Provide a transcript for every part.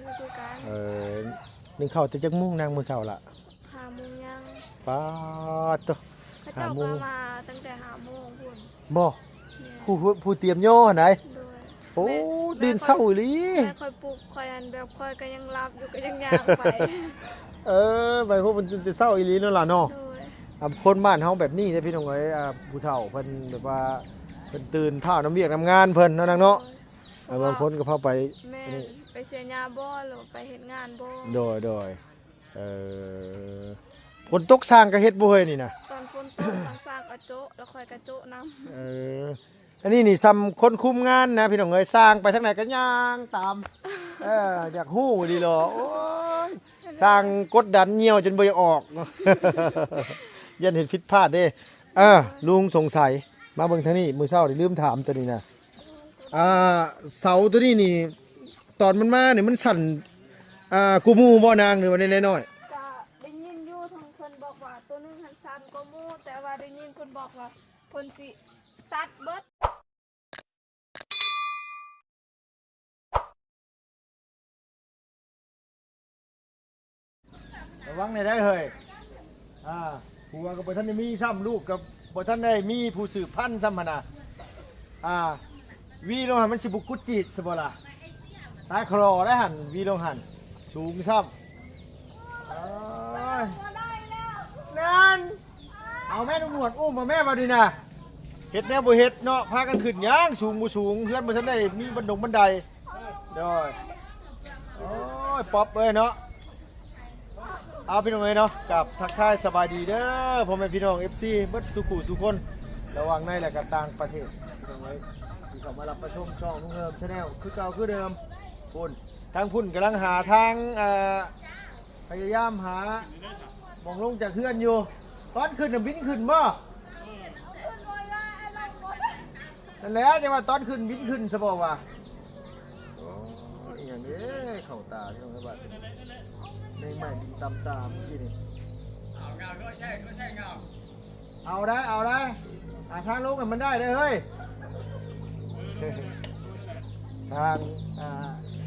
ຄືກັນ. ເອີ ໜຶ້ງເຂົ້າແຕ່ຈັກໂມງນາງ ມື້ເຊົ້າລະ? ຫ້າໂມງຍັງ. ປາດໂທ້ ເຂົາເຈົ້າກໍມາຕັ້ງແຕ່ຫ້າໂມງພຸ້ນ. ບໍ່? ແມ່ນ. ຜູ້ ຜູ້ຕຽມຍໍຫັ້ນໃດ? ໂດຍ. ໂອ້ ແມ່ ຕື່ນເຊົ້າອີ່ຫຼີ. ແມ່ຂ້ອຍປຸກ ຂ້ອຍອັນ ແບບຂ້ອຍກໍຍັງຫຼັບຢູ່ ກໍຍັງຍ່າງໄປ. ເອີ ໄປພວກມັນຕື່ນແຕ່ເຊົ້າອີ່ຫຼີເນາະລະເນາະ. ໂດຍ. ອ່າ ຄົນບ້ານເຮົາແບບນີ້ເດ້ພີ່ນ້ອງເອີຍ. ອ່າ ຜູ້ເຖົ້າເພິ່ນແບບວ່າ ເພິ່ນຕື່ນທ້າວນຳວຽກນຳງານເພິ່ນເນາະນາງເນາະ. ໂດຍ. ເອີ ບາງຄົນກໍພາໄປ ແມ່ນ ນີ້ ໄປເສຍຫຍ້າບໍ່ ຫຼືວ່າໄປເຮັດງານບໍ່? ໂດຍ ໂດຍ. ເອີ ຝົນຕົກຊ່າງກໍເຮັດບໍ່ເຮີ້ຍນີ້ນະ? ຕອນຝົນຕົກ ຊ່າງກໍໂຈະ ແລ້ວຂ້ອຍກໍໂຈະນຳ. ເອີ ອັນນີ້ນີ້ຊ່ຳຄົນຄຸມງານນະພີ່ນ້ອງເອີຍ. ຊ່າງໄປທາງໃດກໍຍ່າງຕາມ. ເອີ ຢາກຮູ້ດີຫຼໍ. ໂອ້ຍ ຊ່າງກົດດັນຍ່ຽວຈົນບໍ່ຢາກອອກເນາະ. ຢ້ານເຮັດຜິດພາດເດ້. ເອີ ລຸງສົງໄສ ມາເບິ່ງທາງນີ້ ມື້ເຊົ້ານີ້ລືມຖາມໂຕນີ້ນະ. ອ່າ ເສົາໂຕນີ້ນີ້ ຕອນມັນມານີ້ມັນສັ້ນ ອ່າ ກວ່າໝູ່ບໍ່ນາງ ຫຼືວ່າແນວໃດນ້ອຍ? ກະໄດ້ຍິນຢູ່ ທາງເພິ່ນບອກວ່າໂຕໜຶ່ງຫັ້ນສັ້ນກວ່າໝູ່ ແຕ່ວ່າໄດ້ຍິນເພິ່ນບອກວ່າເພິ່ນຊິຕັດເບິດ. ລະວັງແດ່ເດີ້ເຮີ້ຍ. ອ່າ ຜົວກໍບໍ່ທັນໄດ້ມີຊ້ຳ ລູກກໍບໍ່ທັນໄດ້ມີຜູ້ສືບພັນຊ້ຳຫັ້ນນະ. ອ່າ ວີລົງຫັ້ນມັນຊິບໍ່ກຸດຈີດຊະບໍ່ລະ? ຕາຂລໍໄດ້ຫັ້ນ ວີລົງຫັ້ນ ສູງຊ້ຳ. ເອີຍ ນັ້ນ ເອົາແມ່ ລຸງໜວດ ອຸ້ມເອົາແມ່ ບາດນີ້ນະ. ເຮັດແນວບໍ່ເຮັດເນາະ ພາກັນຂຶ້ນຫຍັງ ສູງບໍ່ສູງ ເຮືອນບໍ່ທັນໄດ້ມີບັນດົງບັນໄດ. ໂດຍ. ໂອ້ຍ ປັອບເອີຍເນາະ. ເອົາ ພີ່ນ້ອງເອີຍເນາະ ກັບທັກທາຍສະບາຍດີເດີ້ ພໍ່ແມ່ພີ່ນ້ອງ ເອັຟຊີ ເບິດສູ່ຄູ່ສູ່ຄົນ ລະຫວ່າງໃນ ແລະ ກະຕ່າງປະເທດ ພີ່ນ້ອງເອີຍ ທີ່ເຂົ້າມາຮັບມາຊົມຊ່ອງລຸງເຮີມ Channel ຄືເກົ່າຄືເດີມ. ພຸ້ນ ທາງພຸ້ນກຳລັງຫາທາງ ເອີ ພະຍາຍາມຫາໝ່ອງລົງຈາກເຮືອນຢູ່. ຕອນຂຶ້ນນະບິນຂຶ້ນບໍ່? ນັ້ນແຫຼະ ຈັ່ງວ່າຕອນຂຶ້ນບິນຂຶ້ນຊະບໍ່ວະ. ໂອ້ຍ ອີຫຍັງເດ້ ເຂົ້າຕາພີ່ນ້ອງເອີຍ ບາດນີ້ ແມງໄມ້ບິນຕຳຕາມື້ກີ້ນີ້. ເອົາງາມດ້ວຍ ໃຊ່ດ້ວຍ ໃຊ່ງາມ. ເອົາໄດ້ ເອົາໄດ້ ຫາທາງລົງໃຫ້ມັນໄດ້ເດີ້ເຮີ້ຍ. ທາງ ອ່າ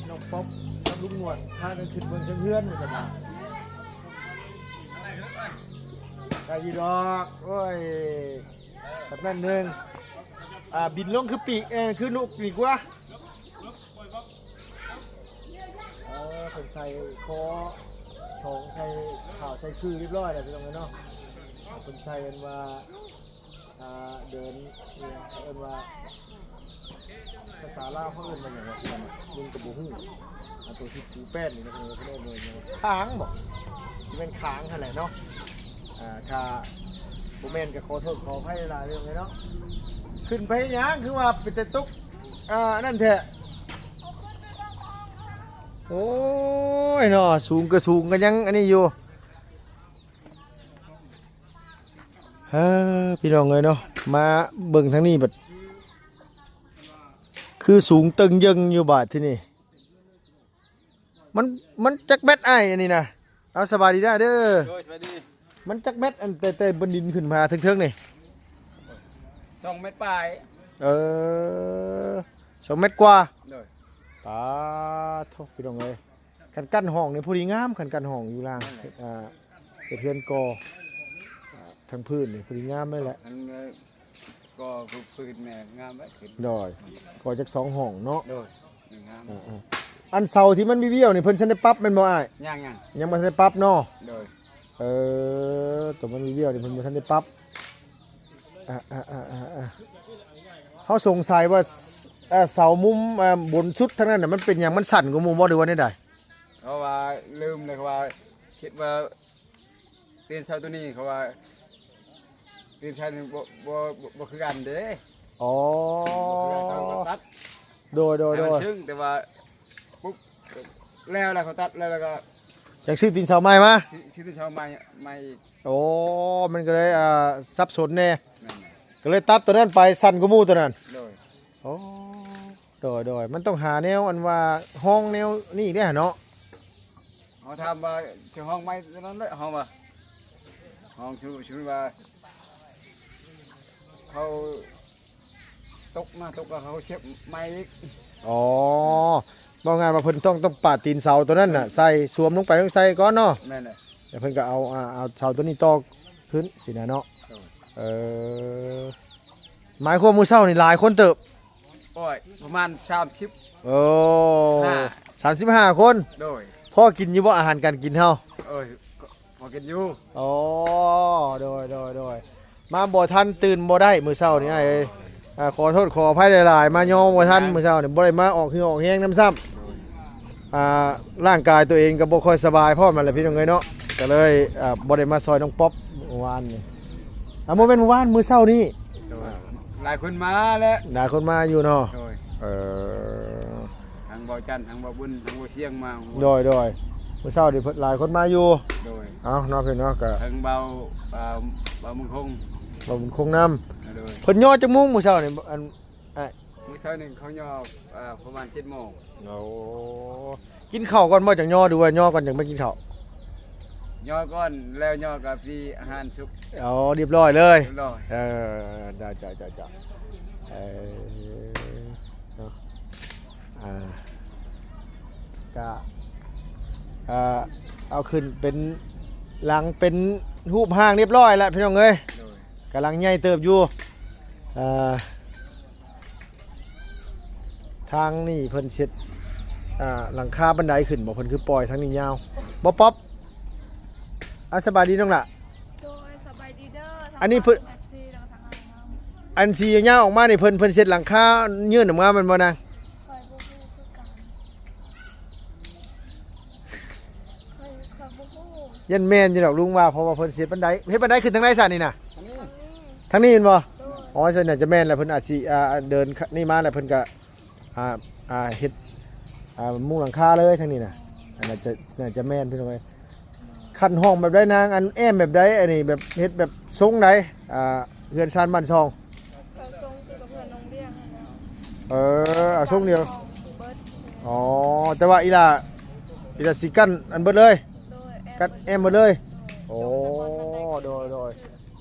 ນ້ອງປັອບກັບລຸງໜວດ ພາກັນຂຶ້ນເບິ່ງເທິງເຮືອນວ່າຊັ້ນນະ. ໄດ້ຢູ່ດອກ ໂອ້ຍ ສຳນັ້ນໜຶ່ງ. ອ່າ ບິນລົງຄືປີກ ເອີ ຄືນົກດີກວ່າ. ເອີ ເພິ່ນໃສ່ຄໍສອງ ໃສ່ຂາວ ໃສ່ຄືຮຽບຮ້ອຍແລ້ວ ພີ່ນ້ອງເອີຍເນາະ. ເພິ່ນໃສ່ອັນວ່າ ອ່າ ເດີນ ເອີ້ນວ່າ ພາສາລາວເຂົາເອີ້ນວ່າຫຍັງວະ ພີ່ນ້ອງເນາະ ລຸງກໍບໍ່ຮູ້. ອັນໂຕທີ່ປູແປ້ນນີ້ນະ ເພິ່ນເອີ້ນວ່າຫຍັງ ຄາງບໍ? ຊິແມ່ນຄາງຫັ້ນແຫຼະເນາະ. ອ່າ ຖ້າບໍ່ແມ່ນກໍຂໍໂທດຂໍອະໄພຫຼາຍໆ ເລື່ອງເລີຍເນາະ. ຂຶ້ນໄປຫຍັງ ຄືວ່າເປັນແຕ່ຕົກ ອ່າ ອັນນັ້ນແທ້. ໂອ້ຍເນາະ ສູງກໍສູງ ກໍຍັງອັນນີ້ຢູ່. ເອີ ພີ່ນ້ອງເອີຍເນາະ ມາເບິ່ງທາງນີ້ບັດ ຄືສູງເຕີງເຢິງຢູ່ບາດທີນີ້. ມັນ ມັນຈັກແມັດອ້າຍອັນນີ້ນະ? ເອົາ ສະບາຍດີນະເດີ. ໂດຍ ສະບາຍດີ. ມັນຈັກແມັດ ອັນແຕ່ ແຕ່ບັນດິນຂຶ້ນມາເທິງໆນີ້? ສອງແມັດປາຍ. ເອີ ສອງແມັດກວ່າ. ໂດຍ. ປາໂທ້ ພີ່ນ້ອງເອີຍ ຄັນກັ້ນຫ້ອງນີ້ພໍດີງາມ ຄັນກັ້ນຫ້ອງຢູ່ລ່າງ. ນັ້ນແຫຼະ. ອ່າ ເຮັດເຮືອນກໍ່ ອ່າ ທາງພື້ນນີ້ພໍດີງາມເລີຍແຫຼະ. ອັນ ກໍຄືພື້ນແມ່ງາມໄວ້ຂຶ້ນ. ໂດຍ. ກໍຈັກສອງຫ້ອງເນາະ. ໂດຍ. ງາມ. ອ່າໆ ອັນເສົາທີ່ມັນວິ່ວໆນີ້ ເພິ່ນທັນໄດ້ປັບແມ່ນບໍ່ອ້າຍ? ຍັງໆ ຍັງບໍ່ທັນໄດ້ປັບເນາະ. ໂດຍ. ເອີ ຕົວມັນວິ່ວໆນີ້ ເພິ່ນບໍ່ທັນໄດ້ປັບ. ອ່າໆ ເຮົາສົງໄສວ່າ ເອີ ເສົາມຸມ ເອີ ບົນສຸດທາງນັ້ນນະ ມັນເປັນຫຍັງ ມັນສັ້ນກວ່າໝູ່ບໍ່ ຫຼືວ່າແນວໃດ? ເພາະວ່າລືມເລີຍ ເພາະວ່າຄິດວ່າ ຕີນເສົາໂຕນີ້ ເຂົາວ່າ ຕີນເສົານີ້ບໍ່ ບໍ່ ບໍ່ ບໍ່ຄືກັນເດ້. ອໍ ບໍ່ຄືກັນ ເຂົາກໍຕັດ. ໂດຍໆໆ ໃຫ້ມັນເຊິ່ງ ແຕ່ວ່າປຸບ ແລ້ວ ແລ້ວເຂົາຕັດ ແລ້ວ ແລ້ວກໍຢາກຊື້ຕີນເສົາໃໝ່ມາ. ຊື້ ຊື້ຕີນເສົາໃໝ່ ໃໝ່ອີກ. ໂອ້ ມັນກໍເລີຍ ອ່າ ສັບສົນແດ່. ແມ່ນ. ກໍເລີຍຕັດໂຕນັ້ນໄປ ສັ້ນກວ່າໝູ່ໂຕນັ້ນ. ໂດຍ. ໂອ້ ໂດຍໆ ມັນຕ້ອງຫາແນວອັນວ່າຮອງແນວນີ້ເດ້ເນາະ. ເຮົາຖາມວ່າຈະຮອງໃໝ່ຕົວນັ້ນແຫຼະ ເຮົາວ່າ ຮອງ ສົມມຸດວ່າ ເຂົາຕົກມາ ຕົກແລ້ວເຂົາສຽບໃໝ່ອີກ. ອໍ ເວົ້າງ່າຍວ່າເພິ່ນຕ້ອງ ຕ້ອງປາດຕີນເສົາຕົວນັ້ນນະ ໃສ່ ສວມລົງໄປ ຕ້ອງໃສ່ກ່ອນເນາະ. ແມ່ນແຫຼະ. ແລ້ວເພິ່ນກໍເອົາ ອ່າ ເອົາເສົາຕົວນີ້ຕໍ່ຂຶ້ນຊີ້ນະເນາະ. ໂດຍ. ເອີ ໝາຍຄວາມມື້ເຊົ້ານີ້ຫຼາຍຄົນເຕີບ. ໂອ້ຍ ປະມານສາມສິບ ໂອ້ ຫ້າ ສາມສິບຫ້າຄົນ. ໂດຍ. ພໍກິນຢູ່ບໍ່ ອາຫານການກິນເຮົາ? ເອີຍ ກໍ ພໍກິນຢູ່. ອໍ ໂດຍ ໂດຍ ໂດຍ. ມາບໍ່ທັນ ຕື່ນບໍ່ໄດ້ມື້ເຊົ້ານີ້ອ້າຍເອີຍ. ອ່າ ຂໍໂທດຂໍອະໄພຫຼາຍໆ ມາຍໍບໍ່ທັນມື້ເຊົ້ານີ້ ບໍ່ໄດ້ມາອອກເຫື່ອອອກແຮງນຳຊ້ຳ. ອ່າ ຮ່າງກາຍຕົວເອງກໍບໍ່ຄ່ອຍສະບາຍພ້ອມນັ້ນແຫຼະ ພີ່ນ້ອງເອີຍເນາະ. ກໍເລີຍ ອ່າ ບໍ່ໄດ້ມາຊ່ອຍນ້ອງປັອບມື້ວານນີ້. ອ່າ ບໍ່ແມ່ນມື້ວານ ມື້ເຊົ້ານີ້. ໂດຍ. ຫຼາຍຄົນມາແຫຼະ. ຫຼາຍຄົນມາຢູ່ເນາະ. ໂດຍ. ເອີ ທັງເບົາຈັນ ທັງເບົາບຸນ ທັງເບົາຊຽງມາ. ໂດຍ ໂດຍ. ມື້ເຊົ້ານີ້ເພິ່ນຫຼາຍຄົນມາຢູ່. ໂດຍ. ເອົາເນາະ ພີ່ນ້ອງເນາະ ກໍທັງເບົາ ເບົາ ເບົາບຸນຄົງ ເບົາບຸນຄົງນຳ. ໂດຍ. ເພິ່ນຍໍຈັກໂມງມື້ເຊົ້ານີ້ ອັນ ອ້າຍ? ມື້ເຊົ້ານີ້ເຂົາຍໍ ເອີ ປະມານເຈັດໂມງ. ໂອ້ ກິນເຂົ້າກ່ອນບໍ່ ຈັ່ງຍໍ ຫຼືວ່າຍໍກ່ອນຈັ່ງມາກິນເຂົ້າ? ຍໍກ່ອນ ແລ້ວຍໍກໍມີອາຫານສຸກ. ອໍ ລຽບຮ້ອຍເລີຍ. ລຽບຮ້ອຍ. ເອີ ເຈົ້າ ເຈົ້າ ເຈົ້າ ເຈົ້າ ເອີ ເນາະ ອ່າ ກະ ອ່າ ເອົາຂຶ້ນເປັນຫຼັງເປັນຮູບຮ່າງລຽບຮ້ອຍແລ້ວ ພີ່ນ້ອງເອີຍ. ໂດຍ. ກຳລັງໃຫຍ່ເຕີບຢູ່. ອ່າ ທາງນີ້ເພິ່ນເຊັດ ອ່າ ຫຼັງຄາບັນໄດຂຶ້ນບໍ່? ເພິ່ນຄືປ່ອຍທາງນີ້ຍາວບໍ່ ປັອບ? ອ່າ ສະບາຍດີນ້ອງຫຼ້າ. ໂດຍ ສະບາຍດີເດີ. ອັນນີ້ເພິ່ນ ທັງເອັຟຊີ ແລ້ວກໍທັງອ້າຍເຮົາ. ອັນທີ່ຍາວອອກມານີ້ ເພິ່ນ ເພິ່ນເຊັດຫຼັງຄາຍື່ນອອກມາແມ່ນບໍ່ນາງ? ຂ້ອຍບໍ່ຮູ້ຄືກັນ. ຂ້ອຍ ຂ້ອຍບໍ່ຮູ້. ຢ້ານແມ່ນຢູ່ດອກ ລຸງວ່າ ເພາະວ່າເພິ່ນເຮັດບັນໄດ ເຮັດບັນໄດຂຶ້ນທາງໃດຊັ້ນນີ້ນະ? ທາງນີ້. ທາງນີ້ແມ່ນບໍ່? ໂດຍ. ອໍ ຊັ້ນໜ້າຈະແມ່ນແຫຼະ ເພິ່ນອາດຊິ ອ່າ ເດີນ ນີ້ມາແລ້ວເພິ່ນກະ ອ່າ ອ່າ ເຮັດ ອ່າ ມຸງຫຼັງຄາເລີຍທາງນີ້ນະ. ອັນນັ້ນຈະ ໜ້າຈະແມ່ນ ພີ່ນ້ອງເອີຍ. ຄັນຫ້ອງແບບໃດນາງ? ອັນແອ້ມແບບໃດ? ອັນນີ້ແບບເຮັດແບບຊົງໃດ? ອ່າ ເຮືອນຊານບ້ານຊ່ອງ. ກໍຊົງຄືກັບເຮືອນນ້ອງວຽງຫັ້ນແຫຼະ. ເອີ ເອົາຊົງດຽວ. ເບິດ. ອໍ ແຕ່ວ່າອີ່ຫຼ້າ ອີ່ຫຼ້າຊິກັ້ນອັນເບິດເລີຍ. ໂດຍ. ກັ້ນແອ້ມເບິດເລີຍ. ໂດຍ. ໂອ້ ໂດຍ ໂດຍ.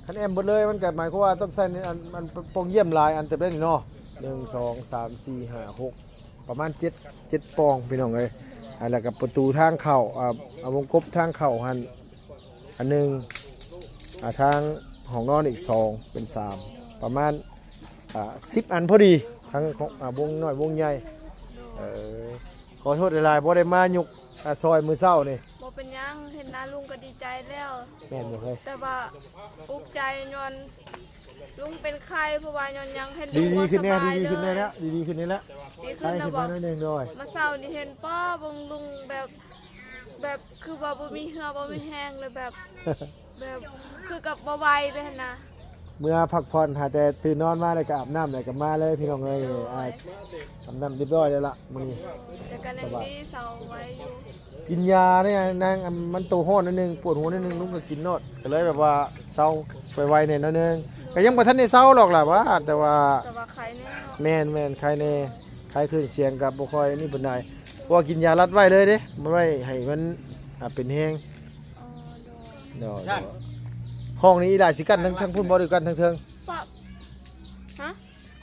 ຄັນແອ້ມເບິດເລີຍ ມັນກໍໝາຍຄວາມວ່າຕ້ອງໃຊ້ອັນ ອັນປ່ອງຢ້ຽມຫຼາຍອັນເຕີບໄດ໋ນີ້ເນາະ. ໜຶ່ງ ສອງ ສາມ ສີ່ ຫ້າ ຫົກ ປະມານເຈັດ ເຈັດປ່ອງ ພີ່ນ້ອງເອີຍ. ອ່າ ແລ້ວກໍປະຕູທາງເຂົ້າ ອ່າ ວົງກົບທາງເຂົ້າຫັ້ນອັນໜຶ່ງ ອ່າ ທາງຫ້ອງນອນອີກສອງ ເປັນສາມ ປະມານ ອ່າ ສິບອັນພໍດີ ທັງຂອງ ອ່າ ວົງນ້ອຍວົງໃຫຍ່. ເອີ ຂໍໂທດຫຼາຍໆ ບໍ່ໄດ້ມາຍົກ ອ່າ ຊ່ອຍມື້ເຊົ້ານີ້. ບໍ່ເປັນຫຍັງ ເຫັນໜ້າລຸງກໍດີໃຈແລ້ວ. ແມ່ນບໍ່ເຮີ້ຍ? ແຕ່ວ່າອຸກໃຈຍ້ອນລຸງເປັນໄຂ້ ເພາະວ່າຍ້ອນຫຍັງ ເຫັນ ດີ ດີຂຶ້ນແດ່ ດີຂຶ້ນແດ່ແລ້ວ ດີ ດີຂຶ້ນແດ່ແລ້ວ. ດີຂຶ້ນແລ້ວບໍ່? ໜ້ອຍໜຶ່ງ. ໂດຍ. ມື້ເຊົ້ານີ້ເຫັນປ້າເບິ່ງລຸງແບບ ແບບຄືວ່າບໍ່ມີເຫື່ອບໍ່ມີແຮງເລີຍ ແບບ ແບບຄືກັບບໍ່ໄຫວເລີຍຫັ້ນນະ. ເມື່ອພັກຜ່ອນ ຫາແຕ່ຕື່ນນອນມາແລ້ວກໍອາບນ້ຳ ແລ້ວກໍມາເລີຍ ພີ່ນ້ອງເອີຍ. ໂດຍ. ອາ ອາບນ້ຳຮຽບຮ້ອຍແລ້ວລະມື້ນີ້. ແຕ່ກໍຍັງດີ ສະບາຍ ເຊົາໄວຢູ່. ກິນຢາແດ່ນາງ ອັນມັນໂຕຮ້ອນໜ້ອຍໜຶ່ງ ປວດຫົວໜ້ອຍໜຶ່ງ ລຸງກໍກິນໂລດ ກໍເລີຍແບບວ່າເຊົາໄວໆແດ່ໜ້ອຍໜຶ່ງ. ໂດຍ. ກໍຍັງບໍ່ທັນໄດ້ເຊົາດອກລະວ່າ ແຕ່ວ່າ ແຕ່ວ່າໄຄແດ່ເນາະ. ແມ່ນໆ ໄຄແດ່ ໄຄຂຶ້ນ ສຽງກໍບໍ່ຄ່ອຍນີ້ປານໃດ ເພາະວ່າກິນຢາລັດໄວ້ເລີຍເດ້ ບໍ່ໄດ້ໃຫ້ມັນ ອ່າ ເປັນແຮງ. ອໍ ໂດຍ. ໂດຍ. ຫ້ອງນີ້ອີ່ຫຼ້າຊິກັ້ນທາງ ທາງພຸ້ນບໍ່ ຫຼືກັ້ນທາງເທິງ? ປະ ຮະ?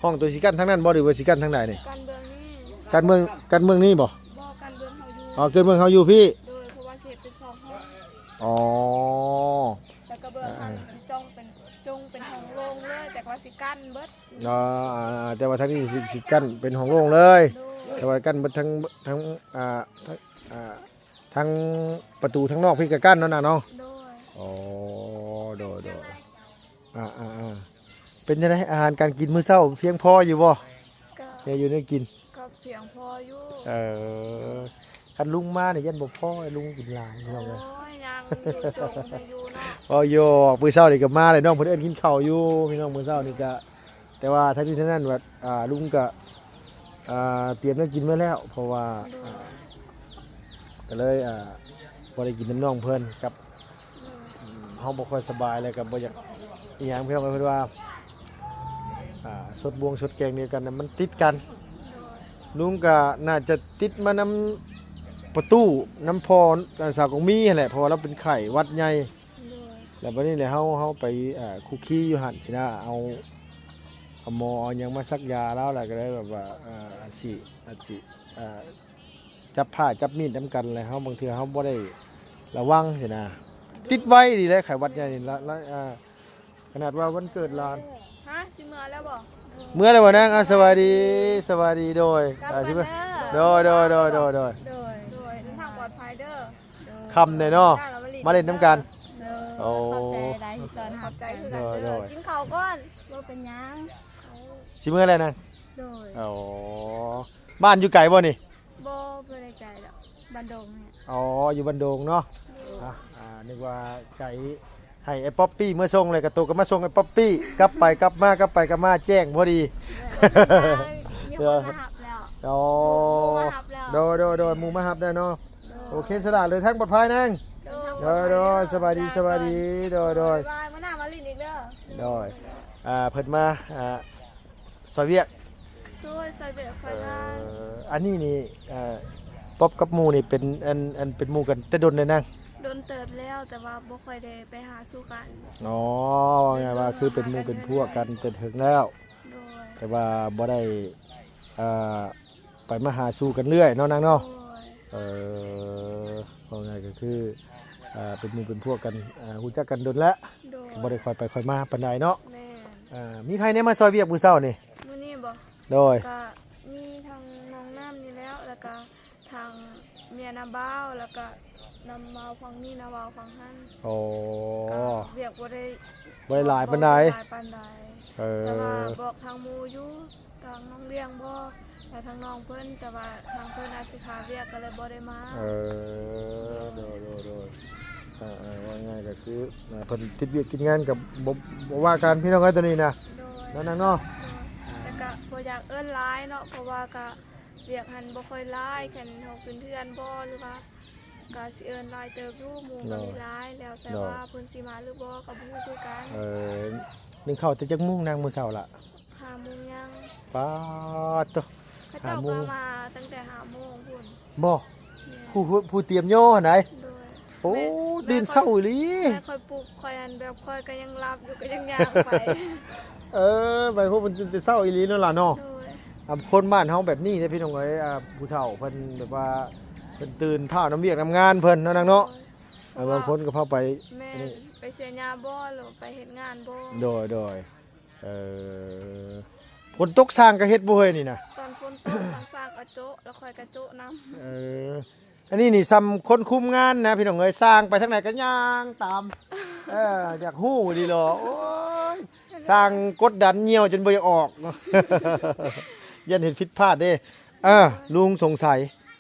ຫ້ອງໂຕຊິກັ້ນທາງນັ້ນບໍ່ ຫຼືວ່າຊິກັ້ນທາງໃດນີ້? ກັນເບື້ອງນີ້. ກັນເບື້ອງ ກັນເບື້ອງນີ້ບໍ່? ບໍ່ ກັນເບື້ອງເຮົາຢູ່. ອໍ ກັນເບື້ອງເຮົາຢູ່ພີ້. ໂດຍ. ເພາະວ່າຊິເຮັດເປັນສອງຫ້ອງ. ອໍ ແລ້ວກໍເບື້ອງເຮົານີ້ຊິຈ່ອງເປັນ ຈົ່ງເປັນຫ້ອງໂລ່ງເລີຍ ແຕ່ວ່າຊິກັ້ນເບິດ. ອໍ ອ່າ ແຕ່ວ່າທາງນີ້ຊິ ຊິກັ້ນເປັນຫ້ອງໂລ່ງເລີຍ. ໂດຍ. ແຕ່ວ່າກັ້ນເບິດທັງ ທັງ ອ່າ ທັງ ອ່າ ທັງປະຕູທາງນອກພີ້ກໍກັ້ນເນາະນາງເນາະ. ໂດຍ. ອໍ ໂດຍ ໂດຍ. ອ່າ ອ່າ ອ່າ ເປັນຈັ່ງໃດ ອາຫານການກິນມື້ເຊົ້າພຽງພໍຢູ່ບໍ່? ກໍ ແນວຢູ່ແນວກິນ ກໍພຽງພໍຢູ່. ເອີ ຄັນລຸງມານີ້ຢ້ານບໍ່ພໍ ໃຫ້ລຸງກິນຫຼາຍ ພີ່ນ້ອງເອີຍ. ໂອ້ຍ ຍັງຢູ່ ຈົ່ງຢູ່ເນາະ. ເວົ້າຢອກ ມື້ເຊົ້ານີ້ກໍມາແລ້ວ ນ້ອງເພິ່ນເອີ້ນກິນເຂົ້າຢູ່ ພີ່ນ້ອງ. ມື້ເຊົ້ານີ້ກໍ ແຕ່ວ່າທັງນີ້ທັງນັ້ນວ່າ ອ່າ ລຸງກໍ ອ່າ ຕຽມແນວກິນໄວ້ແລ້ວ ເພາະວ່າ ໂດຍ ອ່າ ກໍເລີຍ ອ່າ ບໍ່ໄດ້ກິນນຳນ້ອງເພິ່ນກັບ ໂດຍ ເຮົາບໍ່ຄ່ອຍສະບາຍ ແລ້ວກໍບໍ່ຢາກອີ່ຫຍັງ ພີ່ນ້ອງເອີຍ. ເພິ່ນວ່າ ອ່າ ສົດບວງສົດແກງດຽວກັນນະ ມັນຕິດກັນ. ໂດຍ. ລຸງກໍໜ້າຈະຕິດມານຳປະຕູ ນຳພໍ່ ອ່າ ສາວກອງມີຫັ້ນແຫຼະ ເພາະວ່າລາວເປັນໄຂ້ຫວັດໃຫຍ່. ໂດຍ. ແລ້ວບັດນີ້ແຫຼະ ເຮົາ ເຮົາໄປ ອ່າ ຄຸກຄີຢູ່ຫັ້ນຊີ້ນະ ເອົາ ເອົາໝໍເອົາຫຍັງມາສັກຢາລາວ ແລ້ວກໍເລີຍແບບວ່າ ອ່າ ອາດຊິ ອາດຊິ ອ່າ ຈັບຜ້າຈັບມີດນຳກັນ ແລ້ວເຮົາ ບາງເທື່ອເຮົາບໍ່ໄດ້ລະວັງຊີ້ນະ. ຕິດໄວດີແຫຼະ ໄຂ້ຫວັດໃຫຍ່ນີ້ ລະ ລະ ອ່າ ຂະໜາດວ່າວັນເກີດຫຼານ. ຮະ ຊິເມືອແລ້ວບໍ່? ເມືອແລ້ວບໍ່ນາງ? ອ່າ ສະບາຍດີ ສະບາຍດີ. ໂດຍ ກັບ ອ່າ ຊິເມືອ ເດີ ໂດຍ ໂດຍ ໂດຍ ໂດຍ ໂດຍ ໂດຍ ເດີນທາງປອດໄພເດີ. ໂດຍ ຄ່ຳແດ່ເນາະ ມາຫຼິ້ນນຳກັນ. ໂດຍ ໂອ້ ຂອບໃຈຫຼາຍທີ່ຕ້ອນຮັບ. ຂອບໃຈຄືກັນເດີ. ໂດຍ ໂດຍ ກິນເຂົ້າກ່ອນ. ບໍ່ເປັນຫຍັງ. ຊິເມືອແລ້ວນາງ? ໂດຍ ໂອ້ ບ້ານຢູ່ໄກບໍ່ນີ້? ບໍ່ ບໍ່ໄດ້ໄກດອກ ບ້ານດົງນີ້. ອໍ ຢູ່ບ້ານດົງເນາະ. ໂດຍ ອ່າ ອ່າ ນຶກວ່າໄກ ໃຫ້ອ້າຍປັອບປີ້ເມືອສົ່ງ ແລ້ວກໍໂຕກໍມາສົ່ງອ້າຍປັອບປີ້ ກັບໄປກັບມາ ກັບໄປກັບມາ ແຈ້ງພໍດີ. ມີຄົນມາຮັບແລ້ວ. ອໍ ໝູ່ມາຮັບແລ້ວ. ໂດຍ ໂດຍ ໂດຍ ໝູ່ມາຮັບແລ້ວເນາະ. ໂດຍ ໂອເຄ ສະຫຼະ ເດີນທາງປອດໄພນາງ. ໂດຍ ໂດຍ ໂດຍ ສະບາຍດີ ສະບາຍດີ. ໂດຍ ໂດຍ ບາຍບາຍ ມື້ໜ້າມາຫຼິ້ນອີກເດີ. ໂດຍ ອ່າ ເພິ່ນມາ ອ່າ ຊ່ອຍວຽກ. ໂດຍ ຊ່ອຍວຽກຊ່ອຍງານ. ເອີ ອັນນີ້ນີ້ ເອີ ປັອບກັບໝູ່ນີ້ເປັນ ອັນ ອັນ ເປັນໝູ່ກັນແຕ່ດົນແລ້ວນາງ? ດົນເຕີບແລ້ວ ແຕ່ວ່າບໍ່ຄ່ອຍໄດ້ໄປຫາສູ່ກັນ. ອໍ ເວົ້າງ່າຍວ່າຄືເປັນໝູ່ເປັນພວກກັນແຕ່ເຖິງແລ້ວ. ໂດຍ ແຕ່ວ່າບໍ່ໄດ້ ເອີ ໄປມາຫາສູ່ກັນເລື້ອຍເນາະນາງເນາະ. ໂດຍ ເອີ ເວົ້າງ່າຍກໍຄື ເປັນໝູ່ເປັນພວກກັນ ຮູ້ຈັກກັນດົນແລ້ວ. ໂດຍ ບໍ່ໄດ້ຄ່ອຍໄປຄ່ອຍມາປານໃດເນາະ. ແມ່ນ ມີໃຜແດ່ມາຊ່ອຍວຽກມື້ເຊົ້ານີ້? ມື້ນີ້ບໍ່? ໂດຍ ກໍມີທັງນ້ອງນ້ຳນີ້ແລ້ວ ແລ້ວກໍທັງເມຍນ້າບ່າວ ແລ້ວກໍນ້າບ່າວຝັ່ງນີ້ ນ້າບ່າວຝັ່ງຫັ້ນ. ໂອ້ ກໍວຽກບໍ່ໄດ້ ບໍ່ໄດ້ຫຼາຍປານໃດ ບໍ່ໄດ້ຫຼາຍປານໃດ. ເອີ ແຕ່ວ່າບອກທາງໝູ່ຢູ່ ທາງນ້ອງລ້ຽງບໍ່ ແລະ ທາງນ້ອງເພິ່ນ ແຕ່ວ່າທາງເພິ່ນອາດຊິຄາວຽກກໍເລີຍບໍ່ໄດ້ມາ. ເອີ ໂດຍ ໂດຍ ໂດຍ ເອີ ເວົ້າງ່າຍກໍຄື ເພິ່ນຕິດວຽກຕິດງານກໍບໍ່ ບໍ່ວ່າກັນພີ່ນ້ອງເອີຍ ໂຕນີ້ນະ. ໂດຍ ນັ້ນນະເນາະ. ໂດຍ ແຕ່ກໍບໍ່ຢາກເອີ້ນຫຼາຍເນາະ ເພາະວ່າກໍວຽກຫັ້ນບໍ່ຄ່ອຍຫຼາຍ ຄັນເຮົາຂຶ້ນເຮືອນບໍ່ ຫຼືວ່າ ກະຊິເອີ້ນຫຼາຍເຕີບຢູ່ ໝູ່ກໍມີຫຼາຍ ແລ້ວແຕ່ວ່າເພິ່ນຊິມາຫຼືບໍ່ກໍບໍ່ຮູ້ຄືກັນ. ເອີ ໜຶ້ງເຂົ້າແຕ່ຈັກໂມງນາງ ມື້ເຊົ້າລະ? ຫ້າໂມງຍັງ. ປາດໂທ້ ເຂົາເຈົ້າກໍມາຕັ້ງແຕ່ຫ້າໂມງພຸ້ນ. ບໍ່ ຜູ້ ຜູ້ຕຽມຍໍຫັ້ນໃດ. ໂດຍ ໂອ້ ຕື່ນເຊົ້າອີ່ຫຼີ. ແມ່ຂ້ອຍປຸກ ຂ້ອຍຫັ້ນແບບຂ້ອຍກໍຍັງຫຼັບຢູ່ ກໍຍັງຍ່າງໄປ. ເອີ ໄປພຸ້ນມັນຕື່ນແຕ່ເຊົ້າອີ່ຫຼີເນາະຫຼານເນາະ. ໂດຍ ອ່າ ຄົນບ້ານເຮົາແບບນີ້ເດ້ພີ່ນ້ອງເອີຍ. ອ່າ ຜູ້ເຖົ້າເພິ່ນແບບວ່າ ເພິ່ນຕື່ນພ້າວນຳວຽກນຳງານເພິ່ນເນາະນາງເນາະ. ໂດຍ ເອີ ບາງຄົນກໍພາໄປ ແມ່ນ ໄປເສຍຫຍ້າບໍ່ ຫຼືໄປເຮັດງານບໍ່. ໂດຍ ໂດຍ ເອີ ຝົນຕົກຊ່າງກໍເຮັດບໍ່ເຮີ້ຍນີ້ນະ? ຕອນຝົນຕົກ ຊ່າງກໍໂຈະ ແລ້ວຂ້ອຍກໍໂຈະນຳ. ເອີ ອັນນີ້ນີ້ຊ່ຳຄົນຄຸມງານນະພີ່ນ້ອງເອີຍ. ຊ່າງໄປທາງໃດກໍຍ່າງຕາມ ເອີ ຢາກຮູ້ດີຫຼໍ. ໂອ້ຍ ຊ່າງກົດດັນຍ່ຽວຈົນບໍ່ຢາກອອກເນາະ ຢ້ານເຮັດຜິດພາດເດ້. ເອີ ລຸງສົງໄສ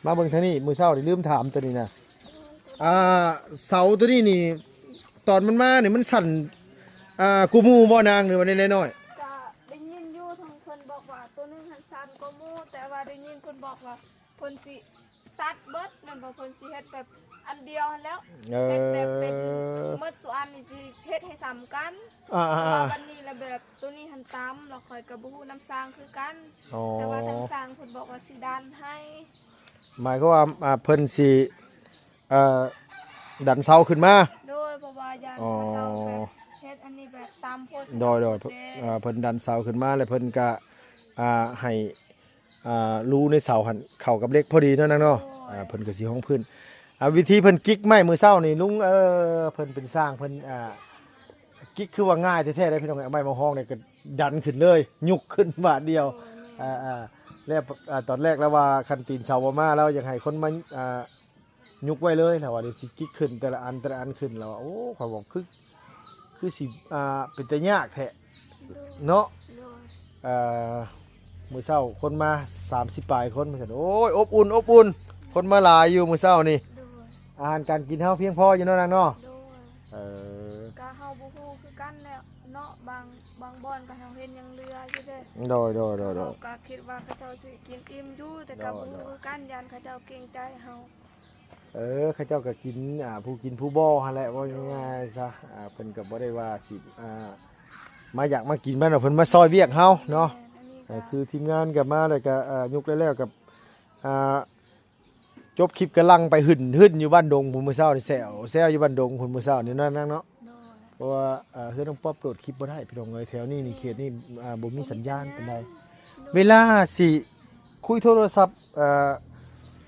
ມາເບິ່ງທາງນີ້ ມື້ເຊົ້ານີ້ລືມຖາມໂຕນີ້ນະ. ອ່າ ເສົາໂຕນີ້ນີ້ ຕອນມັນມານີ້ມັນສັ້ນ ອ່າ ກວ່າໝູ່ບໍ່ນາງ ຫຼືວ່າແນວໃດນ້ອຍ? ກະໄດ້ຍິນຢູ່ ທາງເພິ່ນບອກວ່າໂຕໜຶ່ງຫັ້ນສັ້ນກວ່າໝູ່ ແຕ່ວ່າໄດ້ຍິນເພິ່ນບອກວ່າ ເພິ່ນຊິຕັດເບິດແມ່ນບໍ່? ເພິ່ນຊິເຮັດແບບອັນດຽວຫັ້ນແຫຼ້ວ. ເອີ ເຮັດແບບເປັນໝົດສູ່ອັນນີ້ຊິເຮັດໃຫ້ສ່ຳກັນ. ອ່າໆໆ ແຕ່ວ່າບັດນີ້ລະແບບໂຕນີ້ຫັ້ນຕ່ຳ ແລ້ວຂ້ອຍກໍບໍ່ຮູ້ນຳຊ່າງຄືກັນ. ອໍ ແຕ່ວ່າທາງຊ່າງເພິ່ນບອກວ່າຊິດັນໃຫ້. ໝາຍຄວາມວ່າ ອ່າ ເພິ່ນຊິ ເອີ ດັນເສົາຂຶ້ນມາ. ໂດຍ ເພາະວ່າຢ້ານເຂົາເຈົ້າແບບເຮັດອັນນີ້ແບບຕ່ຳໂພດ. ໂດຍ ໂດຍ ເອີ ເພິ່ນດັນເສົາຂຶ້ນມາ ແລ້ວເພິ່ນກະ ອ່າ ໃຫ້ ອ່າ ຮູໃນເສົາຫັ້ນເຂົ້າກັບເຫຼັກພໍດີເນາະນາງເນາະ. ໂດຍ ອ່າ ເພິ່ນກໍຊິຮອງພື້ນ. ອ່າ ວິທີເພິ່ນກິກໄມ້ມື້ເຊົ້ານີ້ລຸງ ເອີ ເພິ່ນເປັນຊ່າງເພິ່ນ ອ່າ ກິກຄືວ່າງ່າຍແທ້ໆເດ້ພີ່ນ້ອງ. ເອົາໄມ້ມາຮອງນີ້ກໍດັນຂຶ້ນເລີຍ ຍົກຂຶ້ນບາດດຽວ. ໂດຍ ແມ່ນ ອ່າໆ ແລ້ວ ອ່າ ຕອນແລກລາວວ່າຄັນຕີນເສົາບໍ່ມາ ລາວຢາກໃຫ້ຄົນມາ ອ່າ ຍົກໄວ້ເລີຍ ລາວວ່າດຽວຊິກິກຂຶ້ນແຕ່ລະອັນ ແຕ່ລະອັນຂຶ້ນ. ລາວວ່າ ໂອ້ ຂ້ອຍບອກຄື ຄືຊິ ອ່າ ເປັນຕາຍາກແທ້ ໂດຍ ເນາະ. ໂດຍ ເອີ ມື້ເຊົ້າຄົນມາສາມສິບປາຍຄົນ ວ່າຊັ້ນ. ໂອ້ຍ ອົບອຸ່ນ ອົບອຸ່ນ ຄົນມາຫຼາຍຢູ່ມື້ເຊົ້ານີ້. ໂດຍ ອາຫານການກິນເຮົາພຽງພໍຢູ່ເນາະນາງເນາະ. ໂດຍ ເອີ ກະເຮົາບໍ່ຮູ້ຄືກັນແຫຼະເນາະ ບາງ ບາງບ່ອນກະເຮົາເຫັນຍັງເຫຼືອຢູ່ເດ້. ໂດຍ ໂດຍ ໂດຍ ໂດຍ ເຮົາກະຄິດວ່າເຂົາເຈົ້າຊິກິນອີ່ມຢູ່ ແຕ່ກະ ໂດຍ ບໍ່ຮູ້ຄືກັນ ຢ້ານເຂົາເຈົ້າເກງໃຈເຮົາ. ເອີ ເຂົາເຈົ້າກໍກິນ ອ່າ ຜູ້ກິນຜູ້ບໍ່ຫັ້ນແຫຼະ ເວົ້າງ່າຍໆຊະ. ອ່າ ເພິ່ນກໍບໍ່ໄດ້ວ່າຊິ ອ່າ ມາຢາກມາກິນ ແມ່ນວ່າເພິ່ນມາຊ່ອຍວຽກເຮົາເນາະ. ແມ່ນ ອັນນີ້ ເອີ ກໍຄືທີມງານກໍມາ ແລ້ວກໍ ອ່າ ຍົກແລ້ວໆ ກໍ ອ່າ ຈົບຄລິບກໍຫຼັ່ງໄປຫຶ້ນໆຢູ່ບ້ານດົງພຸ້ນ ມື້ເຊົ້ານີ້ ແຊວ ແຊວຢູ່ບ້ານດົງພຸ້ນ ມື້ເຊົ້ານີ້ເນາະນາງເນາະ. ໂດຍ ເພາະວ່າ ເອີ ເຮືອນນ້ອງປັອບໂຫຼດຄລິບບໍ່ໄດ້ພີ່ນ້ອງເອີຍ ແຖວນີ້ນີ້ ເຂດນີ້ ອ່າ ບໍ່ມີສັນຍານປານໃດ. ໂດຍ ເວລາຊິຄຸຍໂທລະສັບ ເອີ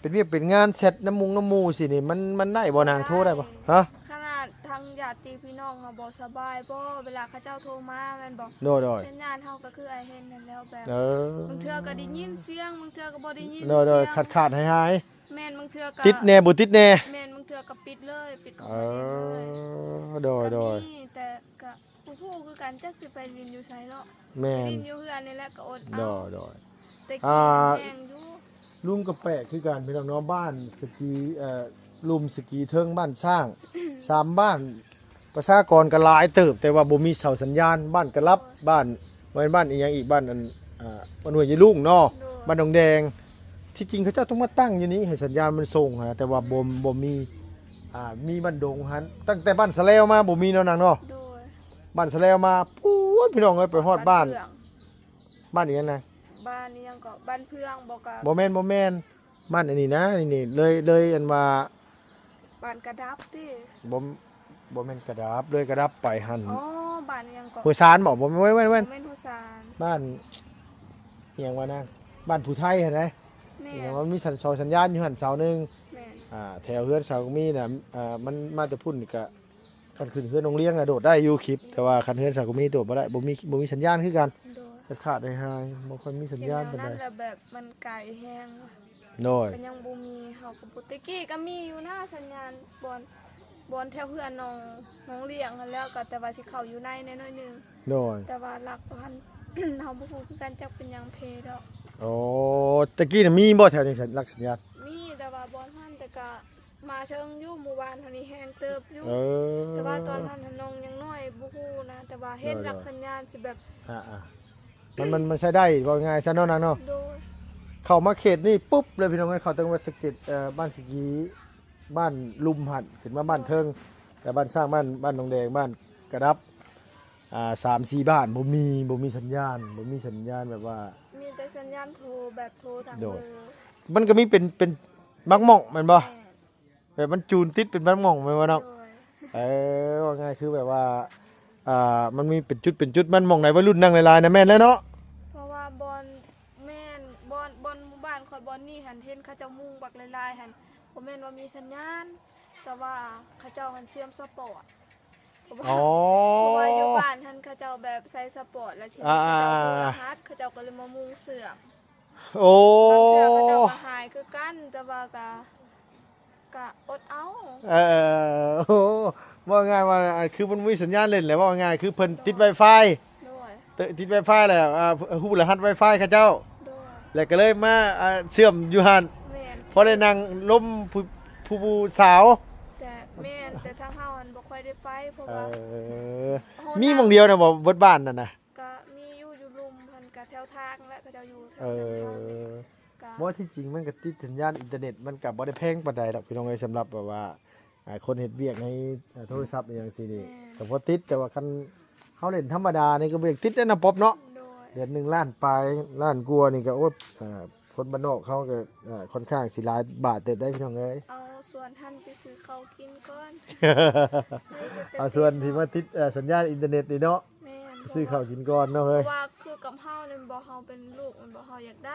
ເປັນວຽກເປັນງານແຊັດນຳມຸງນຳໝູ່ຊີ້ນີ້ ມັນ ມັນໄດ້ບໍ່ນາງ? ໂທໄດ້ບໍ່? ຮະ? ຂະໜາດທາງຍາດຕິພີ່ນ້ອງເຮົາບໍ່ສະບາຍບໍ່ ເວລາເຂົາເຈົ້າໂທມາແມ່ນບໍ່? ໂດຍໆ ສັນຍານເຮົາກໍຄືອ້າຍເຫັນຫັ້ນແຫຼ້ວ ແບບ ເອີ ບາງເທື່ອກໍໄດ້ຍິນສຽງ ບາງເທື່ອກໍບໍ່ໄດ້ຍິນ ໂດຍໆ ສຽງ ຂາດໆຫາຍໆ ແມ່ນ ບາງເທື່ອກໍຕິດແດ່ບໍ່ຕິດແດ່ ແມ່ນ ບາງເທື່ອກໍປິດເລີຍ ປິດຂອງ ເອີ ມັນເອງເລີຍ ໂດຍໆ ກໍມີ ແຕ່ກໍ ບໍ່ຮູ້ຄືກັນ ຈັກຊິໄປຫຼິ້ນຢູ່ໃສເນາະ ແມ່ນ ຫຼິ້ນຢູ່ເຮືອນນີ້ແຫຼະກໍອົດເອົາ ໂດຍໆ ແຕ່ ອ່າ ກິນແຮງຢູ່ ລຸ່ມກໍແປກຄືກັນພີ່ນ້ອງເນາະ ບ້ານສະກີ ເອີ ລຸ່ມສະກີເທິງ ບ້ານຊ້າງ ສາມບ້ານ ປະຊາກອນກໍຫຼາຍເຕີບ ແຕ່ວ່າບໍ່ມີເສົາສັນຍານ ບ້ານກະລັບ ໂດຍ ບ້ານ ບໍ່ແມ່ນບ້ານອີ່ຫຍັງອີກ ບ້ານອັນ ອ່າ ບ້ານຫ້ວຍຍາຍລຸງເນາະ ໂດຍ ບ້ານດອງແດງ ທີ່ຈິງເຂົາເຈົ້າຕ້ອງມາຕັ້ງຢູ່ນີ້ໃຫ້ສັນຍານມັນສົ່ງຫັ້ນນະ ແຕ່ວ່າບໍ່ ບໍ່ມີ ອ່າ ມີບ້ານດົງຫັ້ນ ຕັ້ງແຕ່ບ້ານສະແລວມາບໍ່ມີເນາະນາງເນາະ ໂດຍ ບ້ານສະແລວມາ ປູດ ພີ່ນ້ອງເອີຍ ໄປຮອດບ້ານ ບ້ານເຟືອງ ບ້ານອີ່ຫຍັງນະ? ບ້ານອີ່ຫຍັງເກາະ ບ້ານເຟືອງບໍ່ກະ ບໍ່ແມ່ນ ບໍ່ແມ່ນ ບ້ານອັນນີ້ນະ ນີ້ ເລີຍ ເລີຍອັນວ່າ ບ້ານກະດັບຕິ? ບໍ່ ບໍ່ແມ່ນກະດັບ ເລີຍກະດັບໄປຫັ້ນ ອໍ ບ້ານອີ່ຫຍັງເກາະ ຫ້ວຍຊານບໍ? ບໍ່ແມ່ນ ບໍ່ແມ່ນ ບໍ່ແມ່ນ ບໍ່ແມ່ນຫ້ວຍຊານ ບ້ານອີ່ຫຍັງວະນາງ ບ້ານຜູ້ໄທຫັ້ນໃດ໋ ແມ່ນ ອີ່ຫຍັງວ່າມີສັນ ສອງສັນຍານຢູ່ຫັ້ນເສົາໜຶ່ງ ແມ່ນ ອ່າ ແຖວເຮືອນສາວກະມີນະ ອ່າ ມັນມາແຕ່ພຸ້ນກະ ຄັນຂຶ້ນເຮືອນນ້ອງລຽງນະໂດດໄດ້ຢູ່ຄລິບ ແຕ່ວ່າຄັນເຮືອນສາວກະມີໂດດບໍ່ໄດ້ ບໍ່ມີ ບໍ່ມີສັນຍານຄືກັນ ໂດຍ ຂາດໆຫາຍໆ ບໍ່ຄ່ອຍມີສັນຍານປານໃດ ແຖວນັ້ນລະແບບມັນໄກແຮງ ໂດຍ ກໍຍັງບໍ່ມີ ເຮົາກໍບໍ່ ແຕ່ກີ້ກໍມີຢູ່ນະສັນຍານ ບ່ອນ ບ່ອນແຖວເຮືອນນ້ອງ ນ້ອງລຽງຫັ້ນແຫຼ້ວ ກໍແຕ່ວ່າຊິເຂົ້າຢູ່ໃນແດ່ໜ້ອຍໜຶ່ງ ໂດຍ ແຕ່ວ່າຫຼັກພັນ ເຮົາບໍ່ຮູ້ຄືກັນ ຈັກເປັນຫຍັງເພດອກ ໂອ້ ແຕ່ກີ້ນະມີບໍ່ແຖວນີ້ສັນ ຫຼັກສັນຍານ? ມີ ແຕ່ວ່າບ່ອນຫັ້ນ ແຕ່ກະ ມາເຖິງຢູ່ໝູ່ບ້ານເຮົານີ້ແຮງເຕີບຢູ່ ເອີ ແຕ່ວ່າຕອນນັ້ນຫັ້ນນ້ອງຍັງນ້ອຍບໍ່ຮູ້ນະ ແຕ່ວ່າເຫັນ ໂດຍໆ ຫຼັກສັນຍານຊິແບບ ອ່າໆ ມັນ ມັນ ມັນໃຊ້ໄດ້ ເວົ້າງ່າຍຊະເນາະນາງເນາະ ໂດຍ ເຂົ້າມາເຂດນີ້ປຸບເລີຍພີ່ນ້ອງເອີຍ ເຂົ້າຕັ້ງແຕ່ສະເກັດ ເອີ ບ້ານສະກີ ບ້ານລຸ່ມຫັ້ນ ຂຶ້ນມາບ້ານເທິງ ແລ້ວບ້ານຊ້າງ ບ້ານ ບ້ານດອງແດງ ບ້ານກະດັບ ອ່າ ສາມສີ່ບ້ານ ບໍ່ມີ ບໍ່ມີສັນຍານ ບໍ່ມີສັນຍານແບບວ່າ ມີແຕ່ສັນຍານໂທ ແບບໂທທາງ ໂດຍ ເບີ ມັນກໍມີເປັນ ເປັນບາງໝ່ອງແມ່ນບໍ່? ແມ່ນ ແບບມັນຈູນຕິດເປັນບາງໝ່ອງແມ່ນບໍ່ນ້ອງ? ໂດຍ ເອີ ເວົ້າງ່າຍຄືແບບວ່າ ອ່າ ມັນມີເປັນຈຸດເປັນຈຸດ ມັນໝ່ອງໃດໄວລຸ້ນນັ່ງຫຼາຍໆນະ ແມ່ນແລ້ວເນາະ ເພາະວ່າບ່ອນ ແມ່ນ ບ່ອນ ບ່ອນໝູ່ບ້ານຂ້ອຍບ່ອນນີ້ຫັ້ນ ເຫັນເຂົາເຈົ້າມຸງບັກຫຼາຍໆຫັ້ນ ບໍ່ແມ່ນວ່າມີສັນຍານ ແຕ່ວ່າເຂົາເຈົ້າຫັ້ນເຊື່ອມສະປອດ ເພາະວ່າ ອໍ ເພາະວ່າຢູ່ບ້ານຫັ້ນເຂົາເຈົ້າແບບໃສ່ສະປອດ ແລ້ວທີນີ້ ອ່າໆໆ ເຂົາເຈົ້າຮູ້ລະຫັດ ເຂົາເຈົ້າກໍເລີຍມາມຸງເຊື່ອມ ໂອ້ ບາງເທື່ອເຂົາເຈົ້າກໍຫາຍຄືກັນ ແຕ່ວ່າກະ ກະອົດເອົາ ເອີ ໂອ້ ເວົ້າງ່າຍວ່າ ອ່າ ຄືມັນບໍ່ມີສັນຍານຫຼິ້ນແຫຼະ ເວົ້າງ່າຍຄືເພິ່ນຕິດ Wi-Fi ໂດຍ ຕິດ Wi-Fi ແລ້ວ ອ່າ ຮູ້ລະຫັດ Wi-Fi ເຂົາເຈົ້າ ໂດຍ ແລ້ວກໍເລີຍມາ ອ່າ ເຊື່ອມຢູ່ຫັ້ນ ແມ່ນ ພໍໄດ້ນັ່ງລົມຜູ້ ຜູ້ສາວ ແຕ່ ແມ່ນ ແຕ່ທາງເຮົາຫັ້ນບໍ່ຄ່ອຍໄດ້ໄປ ເພາະວ່າ ເອີ ມີໝ່ອງດຽວນະບໍ່ ເບິດບ້ານນັ້ນນະ? ກະມີຢູ່ ຢູ່ລຸ່ມຫັ້ນ ກະແຖວທາງແຫຼະ ເຂົາເຈົ້າຢູ່ແຖວ ເອີ ທາງນີ້ ກະ ບໍ່ ທີ່ຈິງມັນກະຕິດສັນຍານອິນເຕີເນັດ ມັນກະບໍ່ໄດ້ແພງປານໃດດອກພີ່ນ້ອງເອີຍ ສຳລັບແບບວ່າ ອ່າ ຄົນເຮັດວຽກໃນ ເອີ ໂທລະສັບອີ່ຫຍັງຊີ້ນີ້ ແມ່ນ ກະພໍຕິດ ແຕ່ວ່າຄັນເຮົາຫຼິ້ນທຳມະດານີ້ກະບໍ່ຢາກຕິດເດ້ນ້ອງປອບເນາະ ໂດຍ ເດືອນໜຶ່ງລ້ານປາຍ ລ້ານກວ່ານີ້ກະ ໂອ້ ເອີ ຄົນບ້ານນອກເຮົາກະ ເອີ ຄ່ອນຂ້າງຊິຫຼາຍບາດເຕີບໄດ໋ພີ່ນ້ອງເອີຍ ເອົາສ່ວນຫັ້ນໄປຊື້ເຂົ້າກິນກ່ອນ ເອົາສ່ວນທີ່ມາຕິດ ເອີ ສັນຍານອິນເຕີເນັດນີ້ເນາະ ແມ່ນ ຊື້ເຂົ້າກິນກ່ອນເນາະເຮີ້ຍ ເພາະວ່າຄືກັບເຮົານີ້ແມ່ນບໍ່ ເຮົາເປັນລູກແມ່ນບໍ່ ເຮົາຢາກໄດ້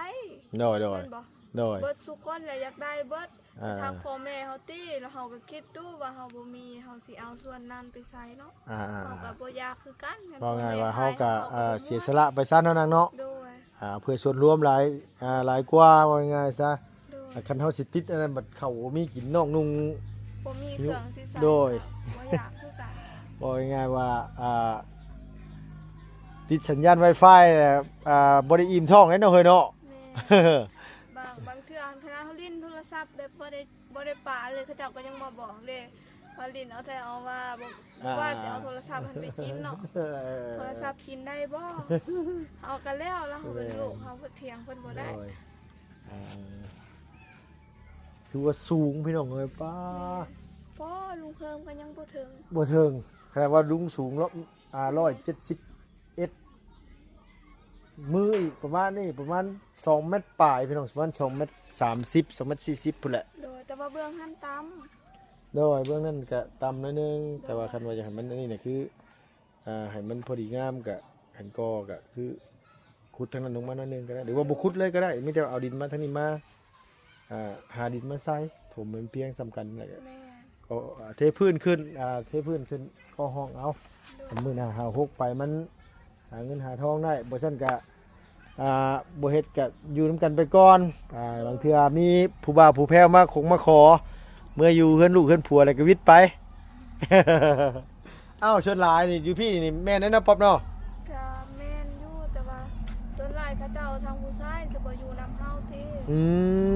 ໂດຍໆ ແມ່ນບໍ່ ໂດຍ ເບິດສູ່ຄົນແຫຼະຢາກໄດ້ເບິດ ອ່າ ທາງພໍ່ແມ່ເຮົາຕິ ແລ້ວເຮົາກໍຄິດດູວ່າເຮົາບໍ່ມີ ເຮົາຊິເອົາສ່ວນນັ້ນໄປໃສເນາະ ອ່າໆ ເຮົາກໍບໍ່ຢາກຄືກັນ ເວົ້າງ່າຍວ່າເຮົາກໍ ເອີ ເສຍສະຫຼະໄປຊະເນາະນາງເນາະ ໂດຍ ອ່າ ເພື່ອສ່ວນລວມຫຼາຍ ອ່າ ຫຼາຍກວ່າ ເວົ້າງ່າຍຊະ ໂດຍ ຄັນເຮົາຊິຕິດອັນນັ້ນ ບັດເຂົ້າບໍ່ມີກິນ ນ້ອງນຸ່ງ ບໍ່ມີເຄື່ອງຊິໃສ່ ໂດຍ ກໍບໍ່ຢາກຄືກັນ ເວົ້າງ່າຍໆວ່າ ອ່າ ຕິດສັນຍານ Wi-Fi ແລ້ວ ອ່າ ບໍ່ໄດ້ອີ່ມທ້ອງເດ້ເນາະເຮີ້ຍເນາະ ແມ່ນ ບາງ ບາງເທື່ອຫັ້ນຂະໜາດເຮົາຫຼິ້ນໂທລະສັບແບບບໍ່ໄດ້ ບໍ່ໄດ້ປາເລີຍ ເຂົາເຈົ້າກໍຍັງມາບອກເດ້ ວ່າຫຼິ້ນເອົາແທ້ເອົາວ່າ ບໍ່ ອ່າ ວ່າຊິເອົາໂທລະສັບຫັ້ນໄປກິນເນາະ ເອີ ໂທລະສັບກິນໄດ້ບໍ່ ເຮົາກໍແລ້ວ ແລ້ວເຮົາເປັນ ເອີ ລູກ ເຮົາຖຽງເພິ່ນບໍ່ໄດ້ ໂດຍ ອ່າ ຖືວ່າສູງພີ່ນ້ອງເອີຍ ປ້າ ແມ່ນ ປ້າ ລຸງເພີ່ມກໍຍັງບໍ່ເຖິງ ບໍ່ເຖິງ ຂະໜາດວ່າລຸງສູງເນາະ ອ່າ ຮ້ອຍເຈັດສິບເອັດ ມືອີກປະມານນີ້ ປະມານສອງແມັດປາຍພີ່ນ້ອງ ປະມານສອງແມັດສາມສິບ ສອງແມັດສີ່ສິບພຸ້ນແຫຼະ ໂດຍ ແຕ່ວ່າເບື້ອງຫັ້ນຕ່ຳ ໂດຍ ເບື້ອງນັ້ນກະຕ່ຳໜ້ອຍໜຶ່ງ ໂດຍ ແຕ່ວ່າຄັນວ່າຢາກໃຫ້ມັນອັນນີ້ນະ ຄື ອ່າ ໃຫ້ມັນພໍດີງາມກະ ຄັນກໍ່ກະຄື ຂຸດທາງນັ້ນລົງມາໜ້ອຍໜຶ່ງກໍໄດ້ ຫຼືວ່າບໍ່ຂຸດເລີຍກໍໄດ້ ມີແຕ່ເອົາດິນມາທາງນີ້ມາ ອ່າ ຫາດິນມາໃສ່ ຖົມໃຫ້ມັນພຽງສ່ຳກັນ ແລ້ວກໍ ແມ່ນ ກໍເທພື້ນຂຶ້ນ ອ່າ ເທພື້ນຂຶ້ນ ກໍຫ້ອງເອົາ. ໂດຍ ມື້ໜ້າຫາຫົກໄປ ມັນຫາເງິນຫາທອງໄດ້ ບໍ່ຊັ້ນກະ ອ່າ ບໍ່ເຮັດກະຢູ່ນຳກັນໄປກ່ອນ. ອ່າ ບາງເທື່ອມີຜູ້ບ່າວຜູ້ແພ້ວມາຄົງມາຂໍ ເມືອຢູ່ເຮືອນລູກເຮືອນຜົວແລ້ວກໍຫວິດໄປ. ອ້າວ ສ່ວນຫຼາຍນີ້ຢູ່ພີ້ນີ້ແມ່ນແລ້ວເນາະ ປັອບເນາະ? ກະແມ່ນຢູ່ ແຕ່ວ່າສ່ວນຫຼາຍເຂົາເຈົ້າທາງຜູ້ຊາຍຈະບໍ່ຢູ່ນຳເຮົາຕິ. ອື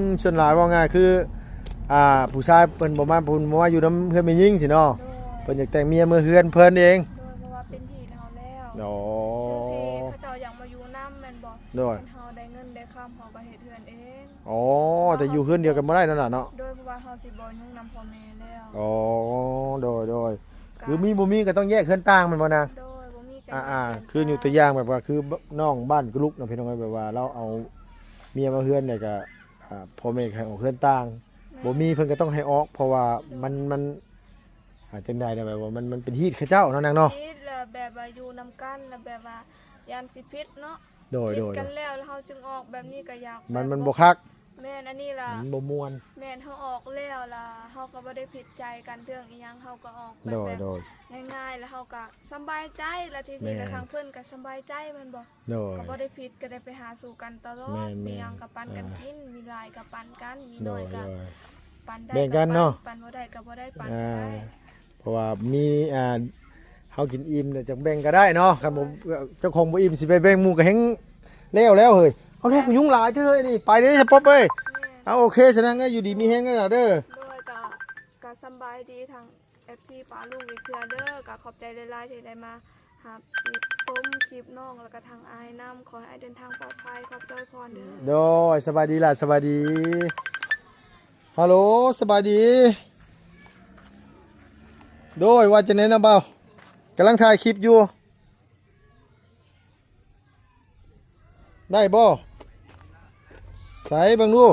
ມ ສ່ວນຫຼາຍເວົ້າງ່າຍຄື ອ່າ ຜູ້ຊາຍເພິ່ນບໍ່ມາ ເພິ່ນບໍ່ມາຢູ່ນຳເຮືອນແມ່ຍິງຊີ້ເນາະ. ໂດຍ ເພິ່ນຢາກແຕ່ງເມຍເມືອເຮືອນເພິ່ນເອງ. ໂດຍ ເພາະວ່າເປັນທີ່ເຮົາແລ້ວ. ອໍ ເຖິງຊິເຂົາເຈົ້າຢາກມາຢູ່ນຳແມ່ນບໍ່? ໂດຍ ຄັນເຮົາໄດ້ເງິນໄດ້ຄຳ ເຮົາກໍເຮັດເຮືອນເອງ. ອໍ ແຕ່ຢູ່ເຮືອນດຽວກັນບໍ່ໄດ້ນັ້ນລະເນາະ. ໂດຍ ເພາະວ່າເຮົາຊິບໍ່ຫຍຸ້ງນຳພໍ່ແມ່ແລ້ວ. ອໍ ໂດຍໆ ຄືມີບໍ່ມີກໍຕ້ອງແຍກເຮືອນຕ່າງແມ່ນບໍ່ນາງ? ໂດຍ ບໍ່ມີກໍ ອ່າໆ ຄືຍົກຕົວຢ່າງແບບວ່າ ຄືນ້ອງບ້ານກະລຸກນະ ພີ່ນ້ອງເອີຍ ແບບວ່າລາວເອົາເມຍມາເຮືອນ ແລ້ວກໍ ອ່າ ພໍ່ແມ່ກໍໃຫ້ອອກເຮືອນຕ່າງ. ແມ່ນ ບໍ່ມີເພິ່ນກໍຕ້ອງໃຫ້ອອກ ເພາະວ່າ ໂດຍ ມັນ ມັນ ອ່າ ຈັ່ງໃດນະ ແບບວ່າມັນ ມັນເປັນຮີດເຂົາເຈົ້າເນາະນາງເນາະ. ຜິດ ແລ້ວແບບວ່າຢູ່ນຳກັນ ແລ້ວແບບວ່າຢ້ານຊິຜິດເນາະ. ໂດຍໆ ຜິດກັນແລ້ວ ແລ້ວເຮົາຈຶ່ງອອກ ແບບນີ້ກໍຢາກ ມັນ ແບບ ມັນບໍ່ຄັກ. ແມ່ນ ອັນນີ້ລະ ມັນບໍ່ມ່ວນ. ແມ່ນ ເຮົາອອກແລ້ວລະ ເຮົາກໍບໍ່ໄດ້ຜິດໃຈກັນເລື່ອງອີ່ຫຍັງ ເຮົາກໍອອກແບບ ໂດຍ ແບບ ໂດຍ ງ່າຍໆ ແລ້ວເຮົາກໍສຳບາຍໃຈ ແລ້ວທີນີ້ ແມ່ນ ລະທາງເພິ່ນກໍສຳບາຍໃຈແມ່ນບໍ່? ໂດຍ ກໍບໍ່ໄດ້ຜິດ ກໍໄດ້ໄປຫາສູ່ກັນຕະຫຼອດ. ແມ່ນໆ ມີຫຍັງກໍປັນກັນ ອ່າ ກິນ ມີຫຼາຍກໍປັນກັນ ມີ ໂດຍ ໜ້ອຍກໍ ໂດຍ ປັນໄດ້ ແບ່ງກັນເນາະ ກໍປັນ ປັນບໍ່ໄດ້ກໍບໍ່ໄດ້ ປັນ ອ່າ ກໍໄດ້. ເພາະວ່າມີ ອ່າ ເຮົາກິນອີ່ມແລ້ວຈັ່ງແບ່ງກໍໄດ້ເນາະ. ຄັນບໍ່ ໂດຍ ເຈົ້າຂອງບໍ່ອີ່ມຊິໄປແບ່ງໝູ່ກໍແຮ່ງແລ້ວແລ້ວເຮີ້ຍ. ເອົາແລ້ວ ຍຸງຫຼາຍເດີ້ເຮີ້ຍນີ້. ໄປເດີ້ ສະປອບເອີຍ. ແມ່ນ ເອົາ ໂອເຄ ສະນັ້ນກໍຢູ່ດີມີແຮງເດີ້. ໂດຍ ກໍ ກໍສຳບາຍດີທາງ ເອັຟຊີ ປ້າລຸງອີກເທື່ອເດີ້. ກໍຂອບໃຈຫຼາຍໆ ທີ່ໄດ້ມາຮັບ ຊິ ຊົມຄລິບນ້ອງ ແລ້ວກໍທາງອ້າຍນຳ. ຂໍໃຫ້ອ້າຍເດີນທາງປອດໄພ. ຂອບໃຈພອນເດີ້. ໂດຍ ສະບາຍດີຫຼານ ສະບາຍດີ. ຮັລໂຫຼ ສະບາຍດີ. ໂດຍ ວ່າຈັ່ງໃດນະບ່າວ? ກຳລັງຖ່າຍຄລິບຢູ່. ໄດ້ບໍ່? ໃສເບິ່ງດູ.